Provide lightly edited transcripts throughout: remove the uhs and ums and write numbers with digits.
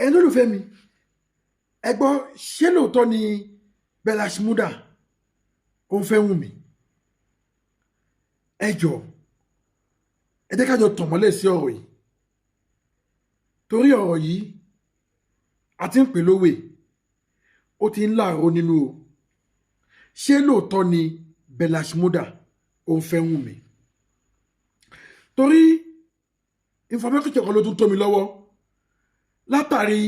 Ẹ̀yin olólùfẹ́ mi, ẹ gbọ́, ṣé lóòótọ́ ni Bella Shmurda ó ń fẹ́ Wùnmí? Ẹ jọ̀ọ́, ẹ jẹ́ ká jọ tàn mọ́lẹ̀ sí ọ̀rọ̀ yìí, torí ọ̀rọ̀ yìí a ti ń pè lówe, ó ti ń láàárọ̀ nínú o. Ṣé lóòótọ́ ni Bella Shmurda ó ń fẹ́ Wùnmí? Torí information kan ló tún tó mi lọ́wọ́ látàrí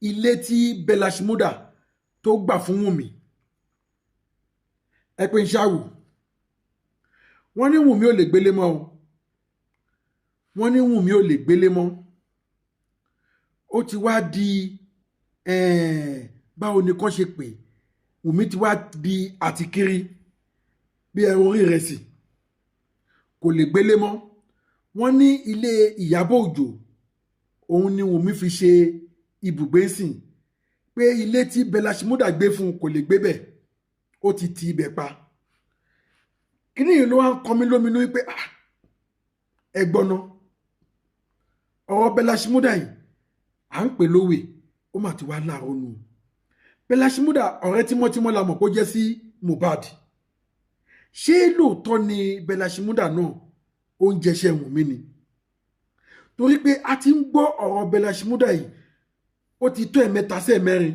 ilé tí Bella Shmurda tó gbà fún Wùnmí. Ẹ pé ń ṣáwù, wọ́n ní Wùnmí ò lè gbélé mọ́ o. Wọ́n ní Wùnmí ò lè gbélé mọ́. Ó ti wá di, báwo ni kàn ṣe pè, Wùnmí ti wá di àtìkiri bí ẹran orí ìrẹsì, kò lè gbélé mọ́. Wọ́n ní ilé Ìyábọ̀ Òjó òun ni Wùnmí fi ṣe ibùgbé sìn, pé ilé tí Bella Shmurda gbé fún un kò lè gbé bẹ̀, ó ti ti ibẹ̀ pa. Kíní yìí ló wá ń kọ mí lóminú wípé, ah, ẹ gbọ́ná, ọ̀rọ̀ Bella Shmurda yìí à ń pè lówe, ó mà ti wá láàárọ̀ nù. Bella Shmurda, ọ̀rẹ́ tímọ́tímọ́ la mọ̀ kó jẹ́ sí Mohbad. Ṣé lóòótọ́ ni Bella Shmurda náà ó ń jẹṣẹ́ Wùnmí ni? Torí pé a ti ń gbọ́ ọ̀rọ̀ Bella Shmurda yìí, ó ti tó ẹ̀mẹ́ta sí ẹ̀mẹ́rin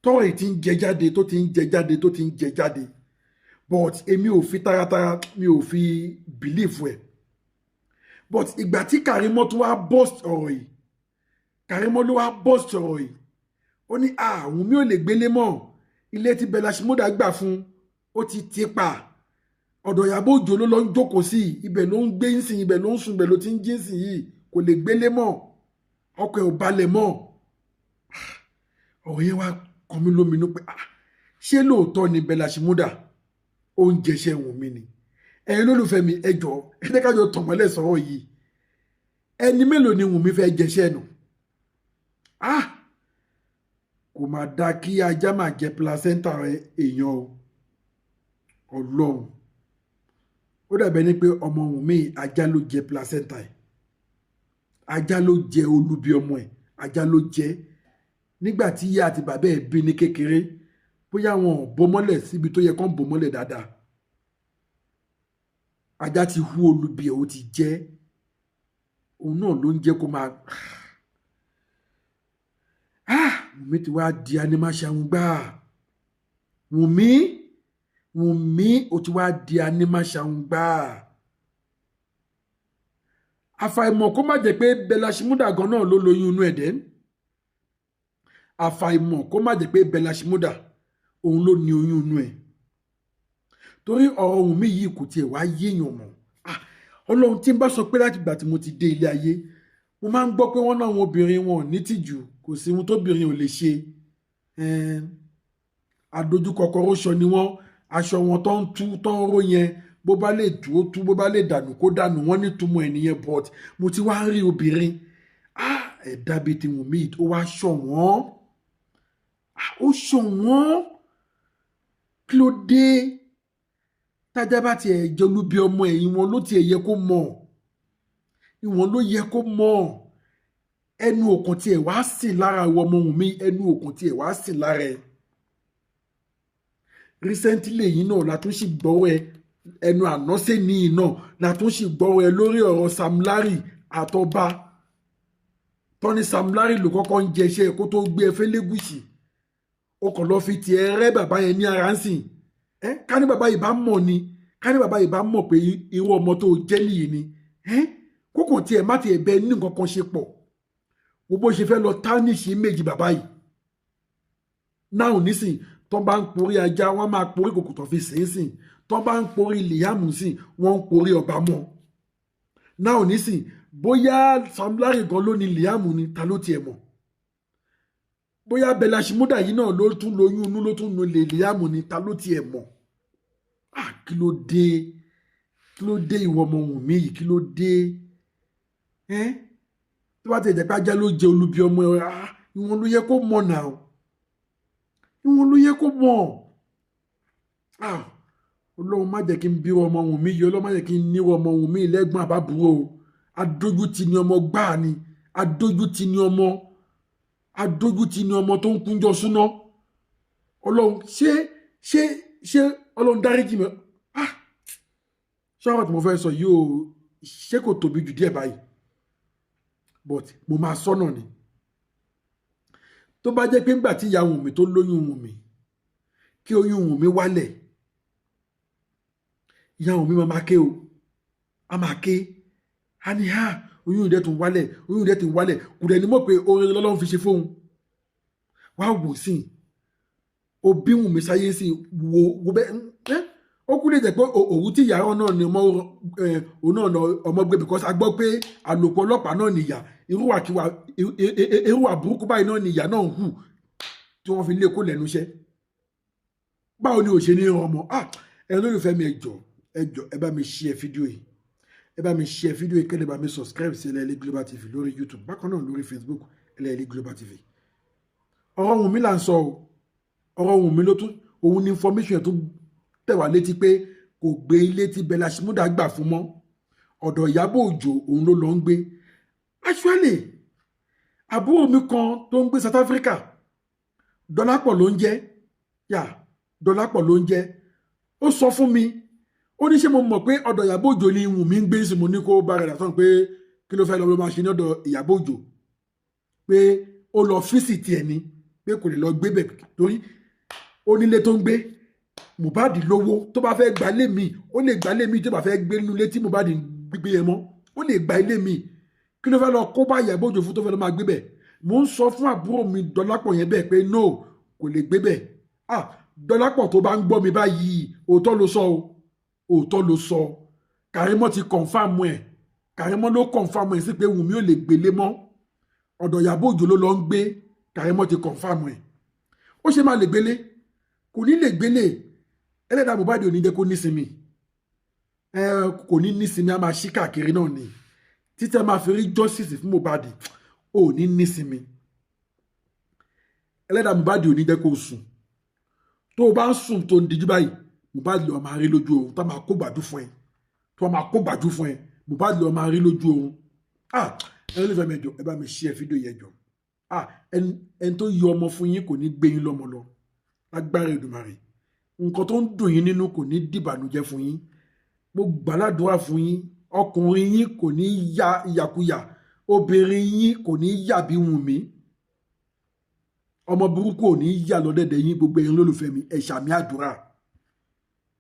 tọ́rọ̀ yìí ti ń jẹ jáde, tó ti ń jẹ jáde, tó ti ń jẹ jáde, but èmi ò fi taratara, mi ò fi believe ẹ̀. But ìgbà tí Kàrímọ́ tó wá burst ọ̀rọ̀ yìí, Kàrímọ́ ló wá burst ọ̀rọ̀ yìí, ó ní àwọn mi ò lè gbélé mọ́, ilé tí Bella Shmurda gbà fún, ó ti pa, ọ̀dọ̀ Ìyábọ̀ Òjó ló lọ ń jókòó sí, ibẹ̀ ló ń gbé ń sìn, ibẹ̀ ló ń sùn, ibẹ̀ ló ti ń jí ń sìn yìí, kò lè gbélé mọ́, ọkọ̀ ẹ̀ ò balẹ̀ mọ́. Ọ̀rọ̀ yẹn wá kọ mí lóminú pé, ah, ṣé lóòótọ́ ni Bella Shmurda ó ń jẹṣẹ́ Wùnmí ni? Ẹ̀yin olólùfẹ́ mi, ẹ jọ̀ọ́, ẹ jẹ́ ká jọ tàn mọ́lẹ̀ sọ̀rọ̀ yìí. Ẹni mélòó ni Wùnmí fẹ́ jẹṣẹ́ nù? Ah, kò máa da kí ajá máa jẹ placenta èèyàn o. Ọlọ́run, ó dàbẹ̀ ni pé ọmọ Wùnmí, ajá ló jẹ placenta ẹ̀, ajá ló jẹ olubi ọmọ ẹ̀, ajá ló jẹ. Nígbà tí ìyá àti bàbá ẹ̀ bí ní kékeré, bóyá wọn ò bó mọ́lẹ̀ síbi tó yẹ kán bò mọ́lẹ̀ dáadáa, ajá ti hu olubi ẹ̀, ó ti jẹ́. Òun náà ló ń jẹ́ kó máa, ah, Wùnmí ti wá di animáṣahun gbáà. Wùnmí, Wùnmí, ó ti wá di animáṣahun gbáà. Àfàìmọ̀ kó má jẹ́ pé Bella Shmurda gan náà ló lóyún inú ẹ̀ dẹ́. Àfàìmọ̀ kó má jẹ́ pé Bella Shmurda òun ló ní oyún inú ẹ̀, torí ọ̀rọ̀ Wùnmí yìí kò tiẹ̀ wá yéèyàn mọ́. Ah, Ọlọ́run, tí n bá sọ pé láti ìgbà tí mo ti dé ilé ayé, mo máa ń gbọ́ pé wọ́n náà àwọn obìnrin wọn ò ní tìjú, kò sí ohun tóbìnrin ò lè ṣe, adójúkọkọrọ ṣọ ni wọ́n, aṣọ wọn tó ń tú tó ń ró yẹn, bó bá lè tú ó tú, bó bá lè dànù kó dànù, wọ́n ní túmọ̀ ẹ̀ nìyẹn. But mo ti wá ń rí obìnrin, ah, ẹ̀dá bíi ti Wùnmí, ó wá ṣọ̀wọ́n, ó ṣọ̀wọ́n. Kí ló dé? Tájá bá tiẹ̀ jẹ́ olúbi ọmọ ẹ̀, ìwọ̀n ló tiẹ̀ yẹ kó mọ̀, ìwọ̀n ló yẹ kó mọ̀. Ẹnu òkàn tiẹ̀ wá sìn lára ìwọ ọmọ Wùnmí, ẹnu òkàn tiẹ̀ wá sìn lára ẹ̀. Recently yìí náà la tún sì gbọ́rọ̀ ẹ, ẹnu ànọ́sẹ̀ níyì náà la tún sì gbọ́rọ̀ ẹ lórí ọ̀rọ̀ Sam Larry àtọba tọ́ni. Sam Larry ló kọ́kọ́ ń jẹṣẹ́ kó tó gbé ẹ fẹ́lẹ́gùsì, ó kàn lọ́ọ́ fi tiẹ̀ rẹ́ bàbá yẹn ní ara ń sìn ẹ. Ká ní bàbá yìí bá mọ̀ ni, ká ní bàbá yìí bá mọ̀ pé irú ọmọ tó jẹ́ nìyí ni ẹ, kókò tiẹ̀ má tiẹ̀ bẹ ní nǹkan kan ṣe pọ̀. Wo bó ṣe fẹ́ lọ tarnish image bàbá yìí náà nísìn. Tó bá ń porí ajá, wọ́n máa porí kòkò tó fi sìn sìn. Tó bá ń porí Liam sìn, wọ́n ń porí ọba mọ́ náà nísìn. Bóyá Sam Larry gan ló ní Liam ni, ta ló tiẹ̀ mọ̀? Bóyá Bella Shmurda yìí náà ló tún lóyún inú, ló tún nu lè Liam ni, ta ló tiẹ̀ mọ̀? Ah, kí ló dé? Kí ló dé, ìwọ ọmọ Wùnmí yìí? Kí ló dé ẹ́? Tó bá ti jẹ́ pé ajá ló jẹ olubi ọmọ ẹ, ah, ìwọ̀n ló yẹ kó mọ̀ náà, ìwọ̀n ló yẹ kó mọ̀. Ah, Ọlọ́run, má jẹ́ kí n bí ọmọ Wùnmí yìí. Ọlọ́run, má jẹ́ kí n ní ọmọ Wùnmí lẹ́gbọ̀n àbábúrò o. Adójútì ni ọmọ gbáà ni, adójútì ni ọmọ. Adójútì ni ọmọ tó ń kúnjọ súná. Ọlọ́run ṣé ṣé ṣé Ọlọ́run dáríjì mi. Ah, ṣọ́rọ̀ tí mo fẹ́ sọ yìí o, ṣé kò tóbi jù díẹ̀ báyìí? But mo máa sọ́nà ni. Tó bá jẹ́ pé ńgbà tí ìyá Wùnmí tó lóyún Wùnmí, kí oyún Wùnmí wálẹ̀, ìyá Wùnmí máa ké o, a máa ké, a ní ha, oyún ìdẹ́ tún wálẹ̀, oyún ìdẹ́ tún wálẹ̀. Kò dẹ̀ ní mọ̀ pé orin lọ́lọ́run fi ṣe fóun. Wá wò sí òbí Wùnmí sáyé sí wo wo bẹ́ẹ̀. Ó kú lè jẹ́ pé òwú tí ìyàrá náà ni ọmọ òun náà ọmọ gbé, because a gbọ́ pé àlòkù ọlọ́pàá náà nìyà, irúwàkiwà, irúwà burúkú báyìí náà nìyà náà ń hù tí wọ́n fi lé kó lẹ́nu iṣẹ́. Báwo ni ò ṣe ní ọmọ? Ah, ẹ̀yin olólùfẹ́ mi, ẹ jọ̀ọ́, ẹ jọ̀ọ́, ẹ bá mi share fídíò yìí, ẹ bá mi share fídíò yìí, kẹ́lẹ́ bá mi subscribe sí Ẹlẹ́yẹlé Global TV lórí YouTube, bákan náà lórí Facebook, Ẹlẹ́yẹlé Global TV. Ọ̀rọ̀ Wùnmí là ń sọ o. Ọ̀rọ̀ Wùnmí ló tún òun ní information yẹn tó tẹ̀ wá létí pé kò gbé ilé tí Bella Shmurda gbà fún mọ́. Ọ̀dọ̀ Ìyábọ̀ Òjó òun ló lọ ń gbé. Actually, àbúrò mi kan tó ń gbé South Africa, Dọ́lápọ̀ ló ń jẹ́, yà Dọ́lápọ̀ ló ń jẹ́. Ó sọ fún mi, ó ní ṣé mo mọ̀ pé ọ̀dọ̀ Ìyábọ̀ Òjó ni Wùnmí ń gbé sí? Mo ní kó bá rẹ̀ dàtọ̀ pé kí ló fẹ́ lọ máa ṣe ní ọ̀dọ̀ Ìyábọ̀ Òjó, pé ó lọ visit ẹ̀ ni, pé kò lè lọ gbé bẹ̀ torí ó nílé tó ń gbé. Mohbad lówó, tó bá fẹ́ gba ilé mi, ó lè gba ilé mi. Tó bá fẹ́ gbé nínú ilé tí Mohbad gbé yẹn mọ́, ó lè gba ilé mi. Kí ló fẹ́ lọ kó bá Ìyábọ̀ Òjó fún tó fẹ́ lọ máa gbé bẹ̀? Mò ń sọ fún àbúrò mi Dọ́lápọ̀ yẹn bẹ́ẹ̀ pé no, kò lè gbé bẹ̀. Ah, Dọ́lápọ̀ tó bá ń gbọ́ mi báyìí, òótọ́ ló sọ o, òótọ́ ló sọ. Kàrímọ́ ti confirm ẹ̀, Kàrímọ́ ló confirm ẹ̀ sí pé Wùnmí ò lè gbélé mọ́, ọ̀dọ̀ Ìyábọ̀ Òjó ló lọ ń gbé. Kàrímọ́ ti confirm ẹ̀. Ó ṣe máa lè gbélé? Kò ní lè gbélé. Ẹlẹ́dàá Mohbad ò ní jẹ́ kó nísinmi, ẹ kò ní nísinmi. A máa ṣí káàkiri náà ni títí a máa fi rí justice fún Mohbad. Ò ní nísinmi. Ẹlẹ́dàá Mohbad ò ní jẹ́ kó sùn. Tó o bá ń sùn tó ń dijú báyìí, Mohbad ló máa rí lójú oorun tó máa kó gbàdú fún ẹ, tó máa kó gbàdú fún ẹ. Mohbad ló máa rí lójú oorun. Ah, ẹ ló fẹ́ mi jọ, ẹ bá mi share fídíò yẹn jọ. Ah, ẹni tó yọ ọmọ fún yín kò ní gbé yín lọ́mọ lọ lágbára Èdùmàrè. Nǹkan tó ń dùn yín nínú kò ní dìbànújẹ́ fún yín. Mo gbàládùá fún yín, ọkùnrin yín kò ní ya ìyàkuyà, obìnrin yín kò ní yà bí Wùnmí, ọmọ burúkú ò ní yà lọ́dẹ̀dẹ̀ yín. Gbogbo ẹ̀yin lólùfẹ́ mi, ẹ ṣàmì àdúrà.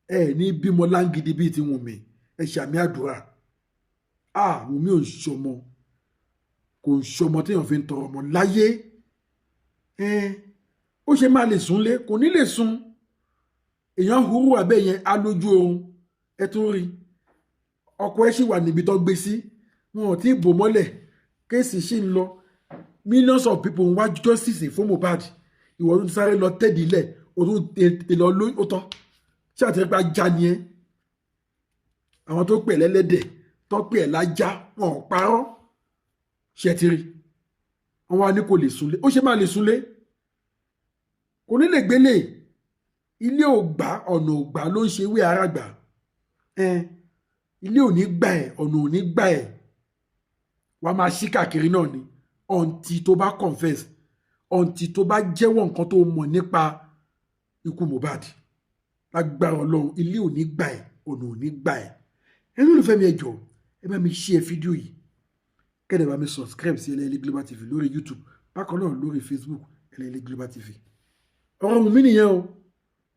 Ẹ ní bímọ láǹgìdì bíi ti Wùnmí. Ẹ ṣàmì àdúrà. Ah, Wùnmí ò ń ṣọmọ, kò ń ṣọmọ téèyàn fi ń tọrọ ọmọ láyé. Ẹ ó ṣe máa lè súnlé? Kò ní lè sùn. Èèyàn hurú abẹ́ yẹn á lójú oorun. Ẹ tún rí ọkọ ẹ sì wà níbi tó gbé sí, wọn ò tí ì bò mọ́lẹ̀. Case sì ń lọ, millions of people ń wá justice fún Mohbad. Ìwọ ló ti sáré lọ tẹ́ẹ̀dì ilẹ̀, o tún tètè lọ lóyún. Ó tán, ṣé àti ẹgbẹ́ ajá ni ẹ́? Àwọn tó pè lẹ́lẹ́dẹ̀, tó pè ẹ́ lájá, wọn ò parọ́. Ṣe ti rí wọn wá ní kò lè súnlé? Ó ṣe máa lè súnlé? Kò ní lè gbélé. Ilé ò gbà, ọ̀nà ò gbà ló ń ṣe ewé ara gbà. Ilé ò ní gbà ẹ̀, ọ̀nà ò ní gbà ẹ̀. Wàá máa ṣí káàkiri náà ni until tó bá confess, until tó bá jẹ́wọ́ nǹkan tó mọ̀ nípa ikú Mohbad. Lágbára Ọlọ́run, ilé ò ní gbà ẹ̀, ọ̀nà ò ní gbà ẹ̀. Ẹni olùfẹ́ mi, ẹ jọ̀ọ́, ẹ bá mi share fídíò yìí, kẹ́lẹ̀ bá mi subscribe sí Ẹlẹ́yẹlé Global TV lórí YouTube, bákan náà lórí Facebook, Ẹlẹ́yẹlé Global TV. Ọ̀rọ̀ Wùnmí nìyẹn o.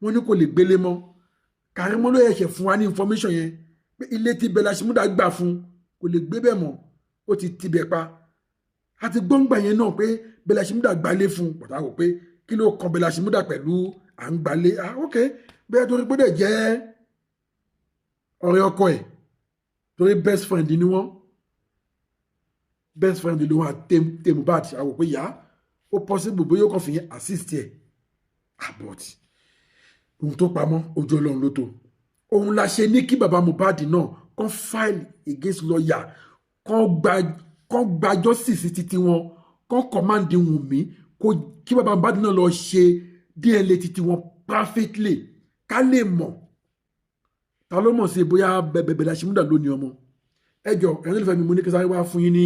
Wọ́n ní kò lè gbélé mọ́. Kàrímọ́ ló yẹ fún wa ní information yẹn pé ilé tí Bella Shmurda gbà fún, kò lè gbé bẹ́ẹ̀ mọ́, ó ti tibẹ̀ pa. Àti gbọ́ngbà yẹn náà pé Bella Shmurda gbalé fún pàtàkì, pé kí ló kan Bella Shmurda pẹ̀lú à ń gbalé? Ah, ok, bẹ́ẹ̀ torí pé dẹ̀ jẹ́ ọ̀rẹ́ ọkọ ẹ̀, torí best friend ni wọ́n, best friend ló wà tẹ Mohbad. Àwọ̀ pé yá ó possible bóyá ó kàn fi yẹn assist ẹ̀ but ohun tó pamọ́ ojú Ọlọ́run ló tó. Òun la ṣe ní kí baba Mohbad náà kàn file against lawyer, kàn gba justice títí wọn, kàn command Wùnmí kó kí baba Mohbad náà lọ ṣe DNA títí wọn privately, ká lè mọ̀ ta ló mọ̀ sí bóyá bẹ̀bẹ̀ Bella Shmurda ló ní ọmọ. Ẹ jọ, ẹ̀yin olùfẹ́ mi, mo ní kí sáré wá fún yín ní.